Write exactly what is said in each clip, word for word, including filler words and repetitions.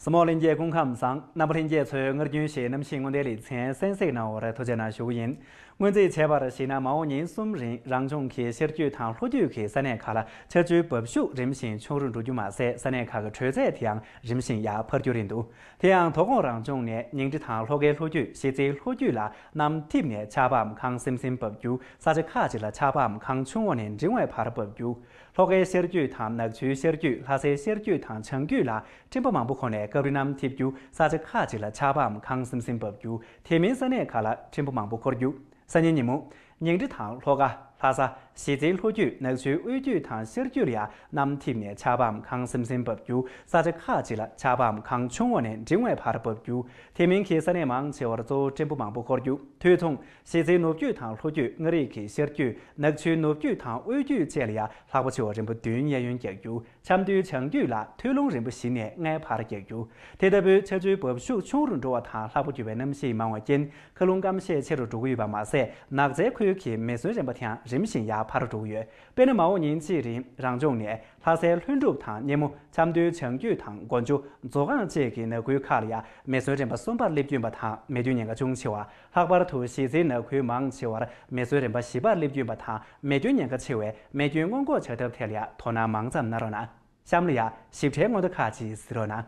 གཟིགས་མོ་ལྷན་རྒྱས་སྐུ་ཁམས་བཟང་། རྣམ་པ་ལྷན་རྒྱས་ཚོས་སྔར་རྒྱུན་བཞིན་གནམ་གཤིས་སྔོན་བརྡའི་ལེ་ཚན་གསན་གཟིགས་གནང་བར་ཐུགས་རྗེ་གནང་ཞུ་གི་ཡིན། སྔོན་རྩིས་བྱས་པར་གཞིགས་ན་མ་འོངས་ཉིན་གསུམ་རིང་རང་ལྗོངས་ཀྱི་ཤར་རྒྱུད་དང་ལྷོ་རྒྱུད་ཀྱི་ས་གནས་ཁག་ལ་ཆར་ཆུའི་འབབ་ཤུགས་རིམ་བཞིན་ཆུང་རུ་འགྲོ་རྒྱུ་མ་ཟད། ས་གནས་ཁག་གི་དྲོད་ཚད་དེའང་རིམ་བཞིན་ཡར་འཕར་རྒྱུ་རེད་འདུག་དེ་ཡང་དོ་དགོང་རང་ལྗོངས་ནས་ཉིང་ཁྲི་དང་ལྷོ་ཁའི་ལྷོ་རྒྱུད། གཞིས་རྩེའི་ལྷོ་རྒྱུད་ལ་གནམ་འཐིབས་ནས་ཆར་པའམ་ཁངས་སིམ་སིམ་འབབ་རྒྱུ། ས་ཆ་ཁག་ཅིག་ལ་ཆར་པའམ་ཁངས་ཆུང་བ་ནས་འབྲིང་བའི་བར་འབབ་རྒྱུ། ལྷོ་ཁའི་ཤར་རྒྱུད་དང་ནག་ཆུའི་ཤར་རྒྱུད། ལྷ་སའི་ཤར་རྒྱུད་དང་བྱང་རྒྱུད་ལ་ཕྲན་བུ་མང་པོ་ཁོ་ནས་སྐབས་རེ་གནམ་འཐིབས་རྒྱུ། ས་ཆ་ཁག་ཅིག་ལ་ཆར་པའམ་ཁངས་སིམ་སིམ་འབབ་རྒྱུ། དེ་མིན་ས་གནས་ཁག་ལ་ཕྲན་བུ་མང་པོ་འཁོར་རྒྱུ། སང་ཉིན་ཉིན་མོ། ཉིང་ཁྲི་དང་ལྷོ་ཁ། ལྷ་ས། གཞིས་རྩེའི་ལྷོ་རྒྱུད། ནག་ཆུའི་དབུས་རྒྱུད་དང་ཤར་རྒྱུད་ལ་ཡང་གནམ་འཐིབས་ནས་ཆར་པའམ་ཁངས་སིམ་སིམ་འབབ་རྒྱུ། ས་ཆ་ཁག་ཅིག་ལ་ཆར་པའམ་ཁངས་ཆུང་བ་ནས་འབྲིང་བའི་བར་འབབ་རྒྱུ། དེ་མིན་གྱི་ས་གནས་མང་ཆེ་བར་གཙོ་བོ་ཕྲན་བུ་མང་པོ་འཁོར་རྒྱུ། དུས་མཚུངས། གཞིས་རྩེའི་ནུབ་རྒྱུད་དང་ལྷོ་རྒྱུད། མངའ་རིས་ཀྱི་ཤར་རྒྱུད། ནག་ཆུའི་ནུབ་རྒྱུད་དང་དབུས་རྒྱུད་བཅས་ལ་ཡང་ལྷགས་པ་ཆེ་བ་རིམ་པ་བདུན་གཡས་གཡོན་རྒྱག་རྒྱུ། ཆབ་མདོའི་བྱང་རྒྱུད་ལ་ཐོལ་རླུང་རིམ་པ་བཞི་ནས་ལྔའི་བར་རྒྱག་རྒྱུ། དེ་ལྟ་བུའི་ཆར་ཆུའི་འབབ་ཤུགས་ཆུང་རུ་འགྲོ་བ་དང་ལྷགས་པ་རྒྱུ་བའི་གནམ་གཤིས་མང་བ་རྐྱེན། མཁའ་རླུང་སྐམ་ཤས་ཆེ་རུ་འགྲོ་གི་ཡོད་པ་མ་ཟད། ནགས་ཚལ་ཁུལ་གྱི་མེ་ཟོན་རིམ་པ་དེའང་རིམ་བཞིན་ཡར་འཕར་འགྲོ་གི་ཡོད། དཔེར་ན། མ་འོངས་ཉིན་གཅིག་རིང་རང་ལྗོངས་ནས་ལྷ་སའི་ལྷུན་གྲུབ་དང་སྙེ་མོ། ཆབ་མདོའི་བྱང་རྒྱུད་དང་དགོན་ཆུ། མཛོ་སྒང་བཅས་ཀྱི་ནགས་ཁུལ་ཁག་ལ་ཡང་མེ་ཟོན་རིམ་པ་གསུམ་པར་སླེབས་རྒྱུ་ཡིན་པ་དང་། མེ་སྐྱོན་ཉེན་ཁ་ཅུང་ཆེ་བ། ལྷག་པར་དུ་གཞིས་རྩེའི་ནགས་ཁུལ་མང་ཆེ་བར་མེ་ཟོན་རིམ་པ་བཞི་པར་སླེབས་རྒྱུ་ཡིན་པ་དང་། མེ་སྐྱོན་ཉེན་ཁ་ཆེ་བས་མེ་སྐྱོན་སྔོན་འགོག་བྱ་ཐབས་ཐད་ལ་ཡང་དོ་སྣང་མང་ཙམ་གནང་རོགས་གནང་། གཤམ་ལ་ཡང་ཞིབ་ཕྲའི་སྔོན་བརྡ་ཁག་ཅིག་གཟིགས་རོགས་གནང་།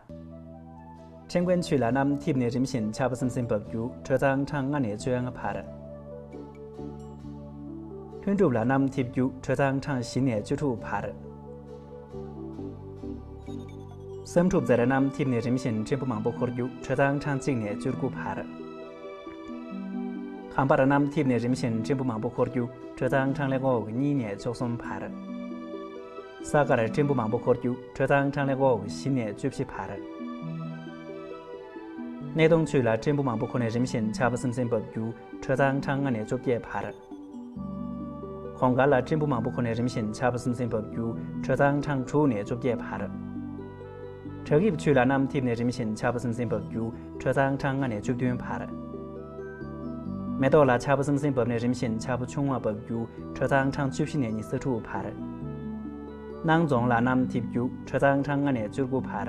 ཁྲེང་ཀོན་ཆུས་ལ་གནམ་འཐིབས་ནས་རིམ་བཞིན་ཆར་པ་སིམ་སིམ་འབབ་རྒྱུ། དྲོད་གཙང་གྲངས་ལྔ་ནས་བཅོ་ལྔ་བར། ལྷུན་གྲུབ་ལ་གནམ་འཐིབས་རྒྱུ། དྲོད་གཙང་གྲངས་བཞི་ནས་བཅུ་དྲུག་བར། བསམ་གྲུབ་རྩེར་གནམ་འཐིབས་ནས་རིམ་བཞིན་ཕྲན་བུ་མང་པོ་འཁོར་རྒྱུ། དྲོད་གཙང་གྲངས་གཅིག་ནས་བཅུ་དགུ་བར། གངས་པར་གནམ་འཐིབས་ནས་རིམ་བཞིན་ཕྲན་བུ་མང་པོ་འཁོར་རྒྱུ། དྲོད་གཙང་གྲངས་ཀླད་ཀོར་གྱི་གཉིས་ནས་བཅུ་གསུམ་བར། ས་དཀར་ཕྲན་བུ་མང་པོ་འཁོར་རྒྱུ། དྲོད་གཙང་གྲངས་ཀླད་ཀོར་གྱི་བཞི་ནས་བཅུ་བཞི་བར། སྣེ་གདོང་ཆུས་ལ་ཕྲན་བུ་མང་པོ་འཁོར་ནས་རིམ་བཞིན་ཆར་པ་སིམ་སིམ་འབབ་རྒྱུ། དྲོད་གཙང་གྲངས་ལྔ་ནས་བཅོ་བརྒྱད་བར། གོང་དཀར་ལ་ཕྲན་བུ་མང་པོ་འཁོར་ནས་རིམ་བཞིན་ཆར་པ་སིམ་སིམ་འབབ་རྒྱུ། དྲོད་གཙང་གྲངས་དྲུག་ནས་བཅོ་བརྒྱད་བར། བྲག་ཡིབ་ཆུས་ལ་གནམ་འཐིབས་ནས་རིམ་བཞིན་ཆར་པ་སིམ་སིམ་འབབ་རྒྱུ། དྲོད་གཙང་གྲངས་ལྔ་ནས་བཅུ་བདུན་བར། མེ་ཏོག་ལ་ཆར་པ་སིམ་སིམ་འབབ་ནས་རིམ་བཞིན་ཆར་པ་ཆུང་བ་འབབ་རྒྱུ། དྲོད་གཙང་གྲངས་བཅུ་བཞི་ནས་ཉི་ཤུ་རྩ་དྲུག་བར། སྣང་རྫོང་ལ་གནམ་འཐིབས་རྒྱུ། དྲོད་གཙང་གྲངས་ལྔ་ནས་བཅུ་དགུ་བར།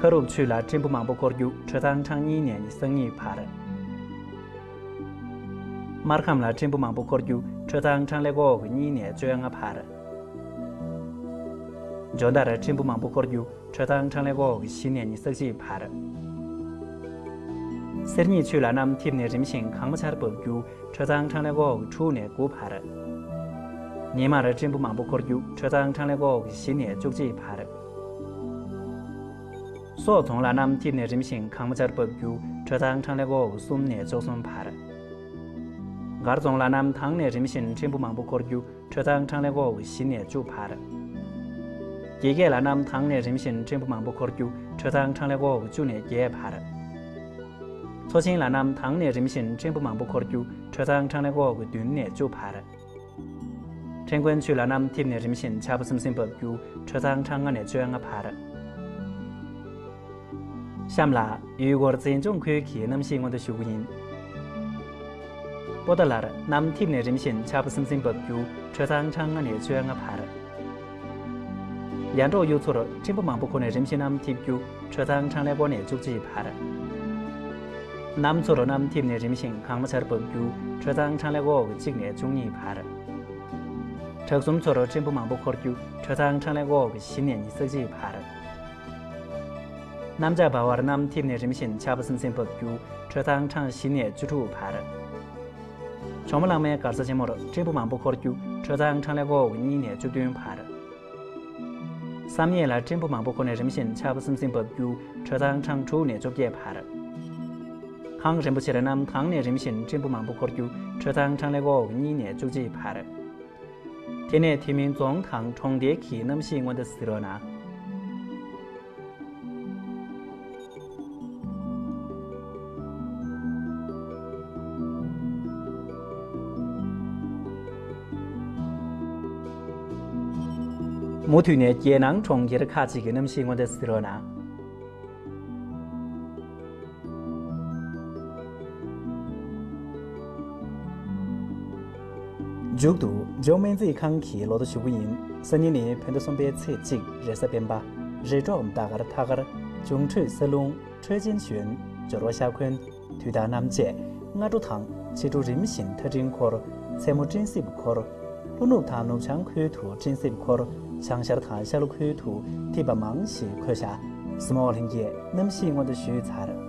ཁ་རུབ་ཆུས་ལ་ཕྲན་བུ་མང་པོ་འཁོར་རྒྱུ། དྲོད་གཙང་གྲངས་གཉིས་ནས་ཉི་ཤུ་རྩ་གཉིས་བར། སྨར་ཁམས་ལ་ཕྲན་བུ་མང་པོ་འཁོར་རྒྱུ། དྲོད་གཙང་གྲངས་ཀླད་ཀོར་གྱི་གཉིས་ནས་བཅོ་ལྔ་བར། འཇོ་མདའ་ལ་ཕྲན་བུ་མང་པོ་འཁོར་རྒྱུ། དྲོད་གཙང་གྲངས་ཀླད་ཀོར་གྱི་བཞི་ནས་ཉི་ཤུ་རྩ་གཅིག་བར། གསེར་གཉིས་ཆུས་ལ་གནམ་འཐིབས་ནས་རིམ་བཞིན་གངས་མ་ཆར་འབབ་རྒྱུ། དྲོད་གཙང་གྲངས་ཀླད་ཀོར་གྱི་དྲུག་ནས་དགུ་བར། ཉི་མར་ཕྲན་བུ་མང་པོ་འཁོར་རྒྱུ། དྲོད་གཙང་གྲངས་ཀླད་ཀོར་གྱི་བཞི་ནས་བཅུ་གཅིག་བར། སོག་རྫོང་ལ་གནམ་འཐིབས་ནས་རིམ་བཞིན་གངས་མ་ཆར་འབབ་རྒྱུ། དྲོད་གཙང་གྲངས་ཀླད་ཀོར་གྱི་གསུམ་ནས་བཅུ་གསུམ་བར། མགར་རྫོང་ལ་གནམ་དྭངས་ནས་རིམ་བཞིན་ཕྲན་བུ་མང་པོ་འཁོར་རྒྱུ། དྲོད་གཙང་གྲངས་ཀླད་ཀོར་གྱི་བཞི་ནས་བཅུ་བར། དགེ་རྒྱས་ལ་གནམ་དྭངས་ནས་རིམ་བཞིན་ཕྲན་བུ་མང་པོ་འཁོར་རྒྱུ། དྲོད་གཙང་གྲངས་ཀླད་ཀོར་གྱི་བཅུ་ནས་བརྒྱད་བར། མཚོ་ཆེན་ལ་གནམ་དྭངས་ནས་རིམ་བཞིན་ཕྲན་བུ་མང་པོ་འཁོར་རྒྱུ། དྲོད་གཙང་གྲངས་ཀླད་ཀོར་གྱི་བདུན་ནས་བཅུ་བར། ཁྲེང་ཀོན་ཆུས་ལ་གནམ་འཐིབས་ནས་རིམ་བཞིན་ཆར་པ་སིམ་སིམ་འབབ་རྒྱུ། དྲོད་གཙང་གྲངས་ལྔ་ནས་བཅོ་ལྔ་བར། གཤམ་ལ་ཡུལ་སྐོར་མཛེས་ལྗོངས་ཁུལ་གྱི་གནམ་གཤིས་སྔོན་བརྡ་ཞུ་གི་ཡིན། པོ་ཏཱ་ལར་གནམ་འཐིབས་ནས་རིམ་བཞིན་ཆར་པ་སིམ་སིམ་འབབ་རྒྱུ། དྲོད་གཙང་གྲངས་ལྔ་ནས་བཅོ་ལྔ་བར། ཡར་འབྲོག་གཡུ་མཚོར་ཕྲན་བུ་མང་པོ་འཁོར་ནས་རིམ་བཞིན་གནམ་འཐིབས་རྒྱུ། དྲོད་གཙང་གྲངས་ཀླད་ཀོར་ནས་བཅུ་གཅིག་བར། གནམ་མཚོར་གནམ་འཐིབས་ནས་རིམ་བཞིན་གངས་མ་ཆར་འབབ་རྒྱུ། དྲོད་གཙང་གྲངས་ཀླད་ཀོར་གྱི་གཅིག་ནས་བཅུ་གཉིས་བར། བྲག་གསུམ་མཚོར་ཕྲན་བུ་མང་པོ་འཁོར་རྒྱུ། དྲོད་གཙང་གྲངས་ཀླད་ཀོར་གྱི་བཞི་ནས་ཉི་ཤུ་རྩ་གཅིག་བར། གནམ་ལྕགས་འབར་བར་གནམ་འཐིབས་ནས་རིམ་བཞིན་ཆར་པ་སིམ་སིམ་འབབ་རྒྱུ། དྲོད་གཙང་གྲངས་བཞི་ནས་བཅུ་དྲུག་བར། གྲོ་མོ་གླང་མའི་མགར་ས་ཆེན་མོར་ཕྲན་བུ་མང་པོ་འཁོར་རྒྱུ། དྲོད་གཙང་གྲངས་ཀླད་ཀོར་གྱི་གཉིས་ནས་བཅུ་བདུན་བར། བསམ་ཡས་ལ་ཕྲན་བུ་མང་པོ་འཁོར་ནས་རིམ་བཞིན་ཆར་པ་སིམ་སིམ་འབབ་རྒྱུ། དྲོད་གཙང་གྲངས་དྲུག་ནས་བཅོ་བརྒྱད་བར། གངས་རིན་པོ་ཆེར་གནམ་དྭངས་ནས་རིམ་བཞིན་ཕྲན་བུ་མང་པོ་འཁོར་རྒྱུ། དྲོད་གཙང་གྲངས་ཀླད་ཀོར་གྱི་གཉིས་ནས་བཅུ་གཅིག་བར། དེ་ནས་དེ་མིན་རྫོང་དང་གྲོང་རྡལ་གྱི་གནམ་གཤིས་སྔོན་བརྡ་གཟིགས་རོགས་གནང་། མུ་མཐུད་ནས་རྒྱལ་ནང་གྲོང་ཁྱེར་ཁག་ཅིག་གི་གནམ་གཤིས་སྔོན་བརྡ་གཟིགས་རོགས་གནང་། མཇུག་ཏུ་ཇོ་སྨན་རྩིས་ཁང་གི་ལོ་ཐོ་ཞུ་གི་ཡིན། སང་ཉིན་ནི་བོད་ཟླ་གསུམ་པའི་ཚེས་གཅིག་རེས་གཟའ་སྤེན་པ། རི་གྲོག་མདའ་དཀར་ཐ་དཀར། འབྱུང་འཕྲོད་ས་ལུང་། འཕྲོད་ཅན་གཞོན། སྦྱོར་བ་ཤ་འཁོན། དུས་དང་རྣམ་བཅད། སྔ་དྲོ་དང་། ཕྱི་དྲོ་རིམ་བཞིན་ཐག་འཕྲིན་འཁོར། མཚན་མོ་སྤྲིན་སྲིབ་འཁོར། ལྷོ་ནུབ་དང་ནུབ་བྱང་ཁུལ་དུ་སྤྲིན་སྲིབ་འཁོར། བྱང་ཤར་དང་ཤར་ལྷོ་ཁུལ་དུ་ཐིབས་པ་མང་ཞིག་འཁོད་བཞག་སྨོ་ལྷན་རྒྱས། གནམ་གཤིས་སྔོན་བརྡ་ཞུས་ཚར།